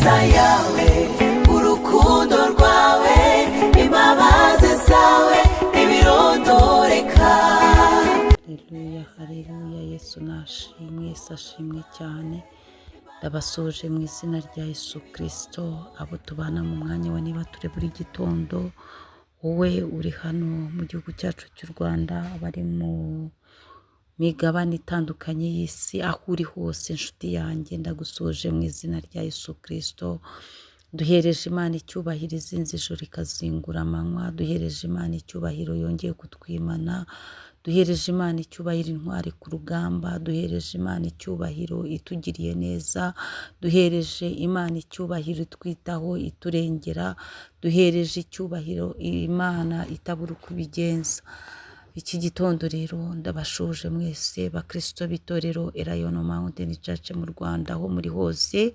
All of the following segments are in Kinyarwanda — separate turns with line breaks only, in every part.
Ineza yawe, urukundo rwawe, imbabazi zawe ntibirondoreka.
Haleluya, haleluya! Yesu nashimwe, Yesu ashimwe cyane. Ndabasuhuje mu izina rya Yesu Kirisito, abo tubana mu mwanya wa niba turi buri gitondo, wowe uri hano mu gihugu cyacu cy'u Rwanda, abari mu migabane itandukanye y'isi, aho uri hose inshuti yanjye, ndagusuhuje mu izina rya Yesu Kirisito. Duhereje Imana icyubahiro izinze ijoro ikazingura amanywa, duhereje Imana icyubahiro yongeye kutwimana, duhereje Imana icyubahiro intwari ku rugamba, duhereje Imana icyubahiro itugiriye neza, duhereje Imana icyubahiro itwitaho, iturengera, duhereje icyubahiro Imana itabura uko ibigenza. Iki gitondo rero ndabasuhuje mwese bakristo b'itorero Elayono Mountain Church mu Rwanda, aho muri hose,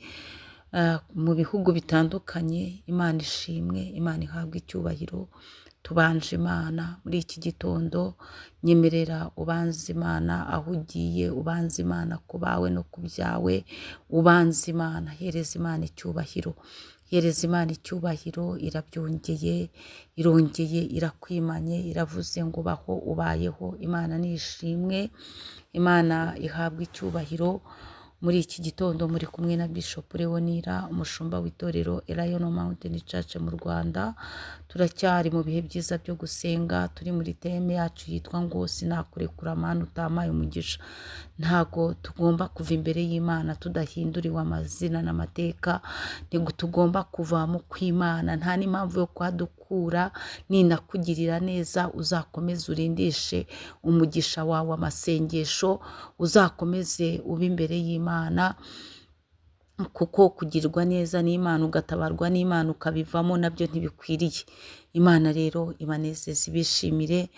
mu bihugu bitandukanye. Imana ishimwe, Imana ihabwe icyubahiro. Tubanje Imana muri iki gitondo, nyemerera ubanze Imana aho ugiye, ubanze Imana ku bawe no ku byawe, ubanze Imana, hereza Imana icyubahiro. Hereza Imana icyubahiro, irabyongeye, irongeye, irakwimanye, iravuze ngo baho ubayeho. Imana nishimwe, Imana ihabwe icyubahiro. Muri iki gitondo muri kumwe na Bishop Leonira, umushumba w'itorero Elayono Mountain Church mu Rwanda. Turacyari mu bihe byiza byo gusenga, turi muri theme yacu yitwa ngo "Sinakurekura Mana utampaye umugisha." Ntago tugomba kuva imbere y'Imana tudahinduriwe amazina n'amateka, ntabwo tugomba kuva mu kw'Imana, nta n'impamvu yo kuhadukura. Ninakugirira neza uzakomeze urindishe umugisha wawe amasengesho, uzakomeze ube imbere y'Imana, kuko kugirwa neza n'Imana, ugatabarwa n'Imana, ukabivamo nabyo ntibikwiriye. Imana rero ibanezeze, ibishimire.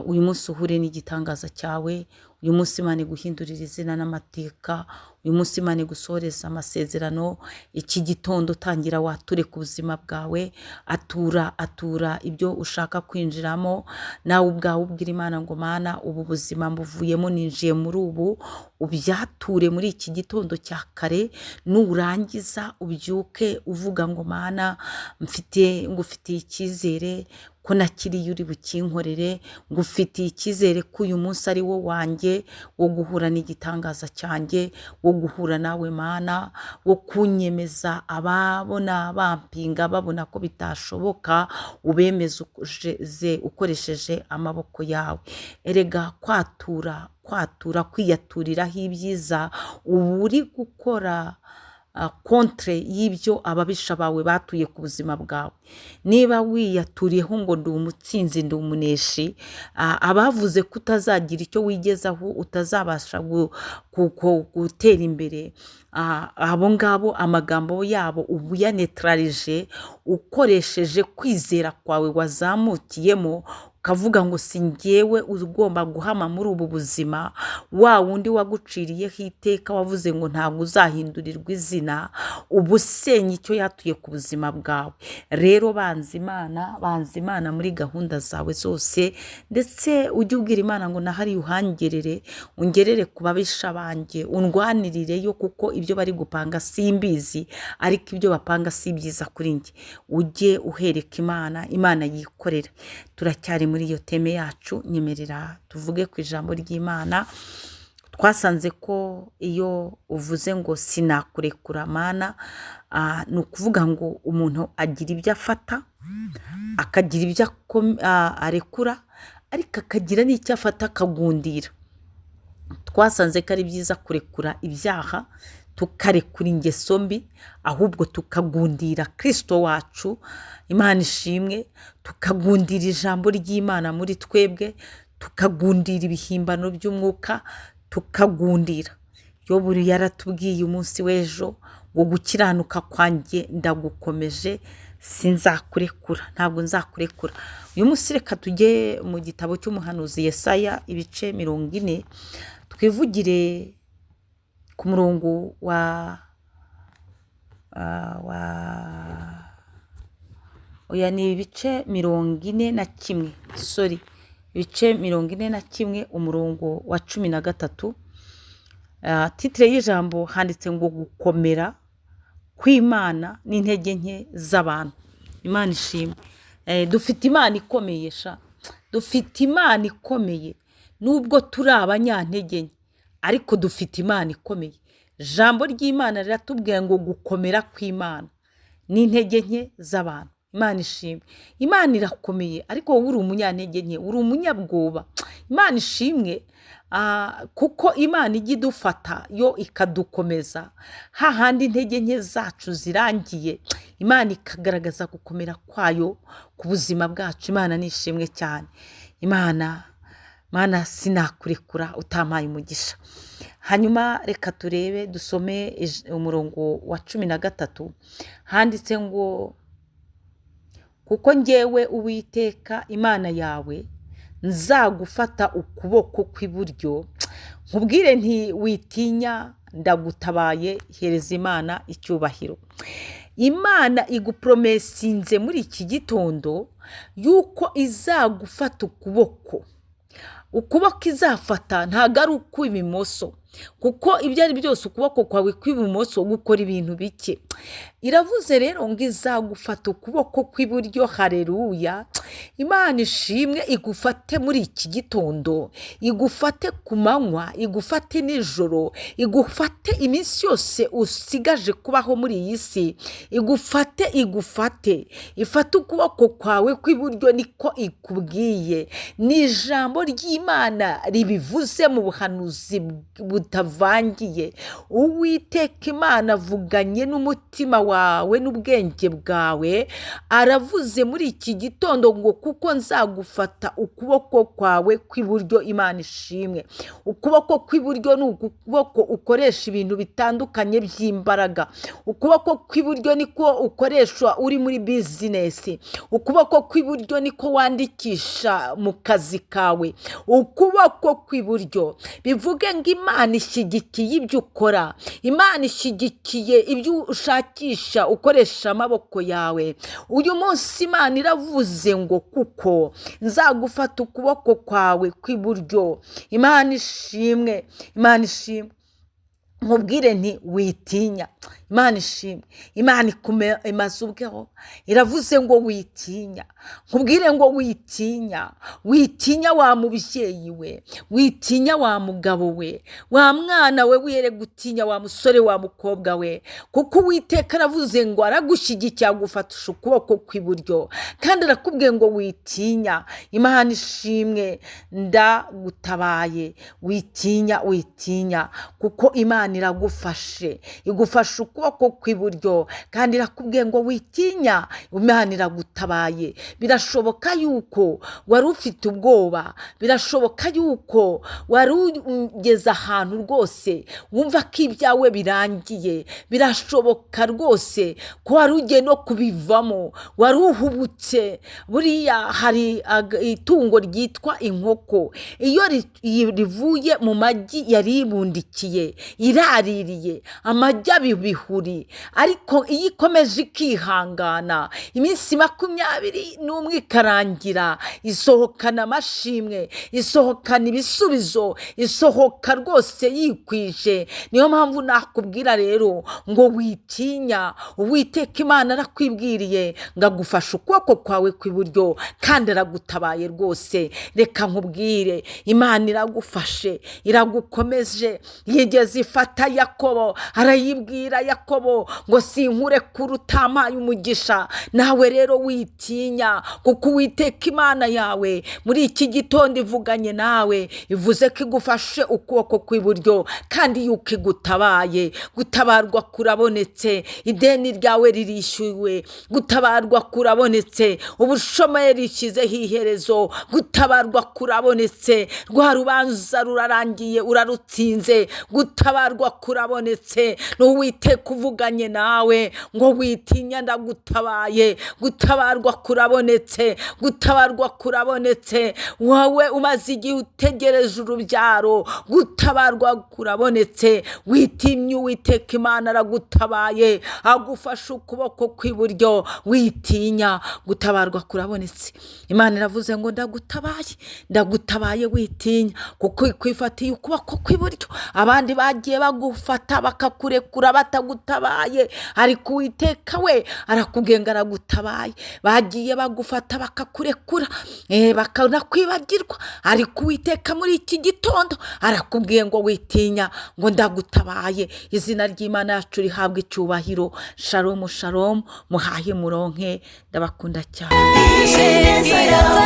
Uyu munsi uhure n'igitangaza cyawe, uyu munsi Imana iguhindurira izina n'amateka, uyu munsi Imana igusohoreza amasezerano. Iki gitondo tangira wature ku buzima bwawe, atura, atura ibyo ushaka kwinjiramo. Nawe ubwawe ubwira Imana ngo "Mana, ubu buzima mbuvuyemo, ninjiye muri ubu." Ubyature muri iki gitondo cya kare. Nurangiza ubyuke uvuga ngo "Mana, ngufitiye icyizere ko nakiriye uri bukinkorere, ngufitiye icyizere ko uyu munsi ari wo wanjye wo guhura n'igitangaza cyanjye, wo guhura nawe Mana, wo kunyemeza ababona bampinga, babona ko bitashoboka, ubemeze ukoresheje amaboko yawe." Erega kwatura, kwatura, kwiyaturiraho ibyiza, uba uri gukora contre y'ibyo ababisha bawe batuye ku buzima bwawe. Niba wiyaturiyeho ngo "Ndi umutsinzi, ndi umuneshi," abavuze ko utazagira icyo wigezaho, utazabasha gutera imbere, abo ngabo amagambo yabo uba uyanetralije ukoresheje kwizera kwawe wazamukiyemo, ukavuga ngo "Si njyewe ugomba guhama muri ubu buzima." Wa wundi waguciriyeho iteka, wavuze ngo ntabwo uzahindurirwa izina, uba usenya icyo yatuye ku buzima bwawe. Rero banza Imana, banza Imana muri gahunda zawe zose, ndetse ujye ubwira Imana ngo "Nahariye uhangerere, ungerere ku babisha banjye, undwanirireyo, kuko ibyo bari gupanga simbizi, ariko ibyo bapanga si byiza kuri njye." Ujye uhereka Imana, Imana yikorera. Turacyari muri iyo theme yacu, nyemerera tuvuge ku ijambo ry'Imana. Twasanze ko iyo uvuze ngo "Sinakurekura Mana," ni ukuvuga ngo umuntu agira ibyo afata, akagira ibyo arekura, ariko akagira n'icyo afata akagundira. Twasanze ko ari byiza kurekura ibyaha, tukarekura ingeso mbi, ahubwo tukagundira Kirisito wacu. Imana ishimwe. Tukagundira ijambo ry'Imana muri twebwe, tukagundira ibihimbano by'umwuka, tukagundira. Yobu yaratubwiye umunsi w'ejo ngo "Gukiranuka kwanjye ndagukomeje, sinzakurekura, ntabwo nzakurekura." Uyu munsi reka tujye mu gitabo cy'umuhanuzi Yesaya, ibice 40, twivugire ku murongo wa, oya, ni ibice 41, sorry, ibice 41, umurongo wa 13. Titre y'ijambo handitse ngo "Gukomera kw'Imana n'intege nke z'abantu. Imana ishimwe. Dufite Imana ikomeye sha, dufite Imana ikomeye nubwo turi abanyantege nke, ariko dufite Imana ikomeye. Ijambo ry'Imana riratubwira ngo gukomera kw'Imana n'intege nke z'abantu. Imana ishimwe. Imana irakomeye, ariko wowe uri umunyantege nke, uri umunyabwoba. Imana ishimwe, kuko Imana ijya idufata yo ikadukomeza hahandi intege nke zacu zirangiye, Imana ikagaragaza gukomera kwayo ku buzima bwacu. Imana ni ishimwe cyane. Imana, Mana sinakurekura utampaye umugisha. Hanyuma reka turebe, dusome umurongo wa 13, handitse ngo kuko njyewe Uwiteka Imana yawe nzagufata ukuboko kw'iburyo, nkubwire nti witinya, ndagutabaye, hereza Imana icyubahiro. Imana igupromesinze muri iki gitondo yuko izagufata ukuboko. Ukuboko izafata ntabwo ari ukw'ibimoso, kuko ibyo ari byose ukuboko kwawe kw'ibumoso gukora ibintu bike. Iravuze rero ngo izagufata ukuboko kw'iburyo. Hareruya! Imana ishimwe, igufate muri iki gitondo, igufate ku manywa, igufate nijoro, igufate iminsi yose usigaje kubaho muri iyi si, igufate, igufate, ifate ukuboko kwawe kw'iburyo, niko ikubwiye. Ni ijambo ry'Imana ribivuze mu buhanuzi butavangiye. Uwiteka Imana avuganye n'umutima wawe n'ubwenge bwawe, aravuze muri iki gitondo ngo kuko nzagufata ukuboko kwawe kw'iburyo. Imana ishimwe. Ukuboko kw'iburyo ni ukuboko ukoresha ibintu bitandukanye by'imbaraga. Ukuboko kw'iburyo niko ukoreshwa uri muri bizinesi. Ukuboko kw'iburyo niko wandikisha mu kazi kawe. Ukuboko kw'iburyo bivuge ngo Imana ishyigikiye ibyo ukora, Imana ishyigikiye ibyo ushakisha ukoresha amaboko yawe. Uyu munsi Imana iravuze ngo kuko nzagufata ukuboko kwawe kw'iburyo. Imana ishimwe, Imana ishimwe. Nkubwire nti witinya. Imana ishimwe. Imana imaze ubweho, iravuze ngo witinya. Nkubwire ngo witinya, witinya wa mubyeyi we, witinya wa mugabo we, wa mwana we, were gutinya wa musore wa mukobwa we, kuko Uwiteka aravuze ngo aragushyigikiye, agufatisha ukuboko kw'iburyo, kandi arakubwiye ngo witinya. Imana ishimwe, ndagutabaye, witinya, witinya, kuko Imana iragufashe, igufashe ukuboko kw'iburyo, kandi irakubwiye ngo witinya. Imana iragutabaye. Birashoboka yuko wari ufite ubwoba, birashoboka yuko wari ugeze ahantu rwose wumva ko ibyawe birangiye, birashoboka rwose ko wari ugiye no kubivamo, wari uhubutse. Buriya hari itungo ryitwa inkoko, iyo rivuye mu magi yari ibundikiye, iraririye amagi abibihuri, ariko iyo ikomeje ikihangana iminsi 21 ikarangira, isohokana amashimwe, isohokana ibisubizo, isohoka rwose yikwije. Niyo mpamvu nakubwira rero ngo witinya. Uwiteka Imana arakwibwiriye ngo agufashe ukuboko kwawe kw'iburyo, kandi aragutabaye rwose. Reka nkubwire, Imana iragufashe, iragukomeje. Yigeze ifata Yakobo, arayibwira Yakobo ngo sinkurekure utampaye umugisha. Nawe rero witinya, kuko Uwiteka Imana yawe muri iki gitondo ivuganye nawe, ivuze ko igufashe ukuboko kw'iburyo, kandi yuko igutabaye. Gutabarwa kurabonetse, ideni ryawe ririshyuwe, gutabarwa kurabonetse, ubushomeri rishyizeho iherezo, gutabarwa kurabonetse, rwa rubanza rurarangiye, urarutsinze, gutabarwa kurabonetse. N'Uwiteka uvuganye nawe ngo witinya, ndagutabaye. Gutabarwa kurabonetse, gutabarwa kurabonetse. Wowe umaze igihe utegereje urubyaro, gutabarwa kurabonetse. Witimye, Uwiteka Imana aragutabaye, agufashe ukuboko kw'iburyo, witinya, gutabarwa kurabonetse. Imana iravuze ngo ndagutabaye, ndagutabaye, witinya, kuko ikwifatiye ukuboko kw'iburyo. Abandi bagiye bagufata bakakurekura ndagutabaye. Ariko Uwiteka we arakubwiye ngo aragutabaye. Bagiye bagufata bakakurekura, bakanakwibagirwa, ariko Uwiteka muri iki gitondo arakubwiye ngo witinya, ngo ndagutabaye. Izina ry'Imana yacu rihabwa icyubahiro. Shalomu, shalomu, muhahe muronke, ndabakunda cyane.
Ineza yawe.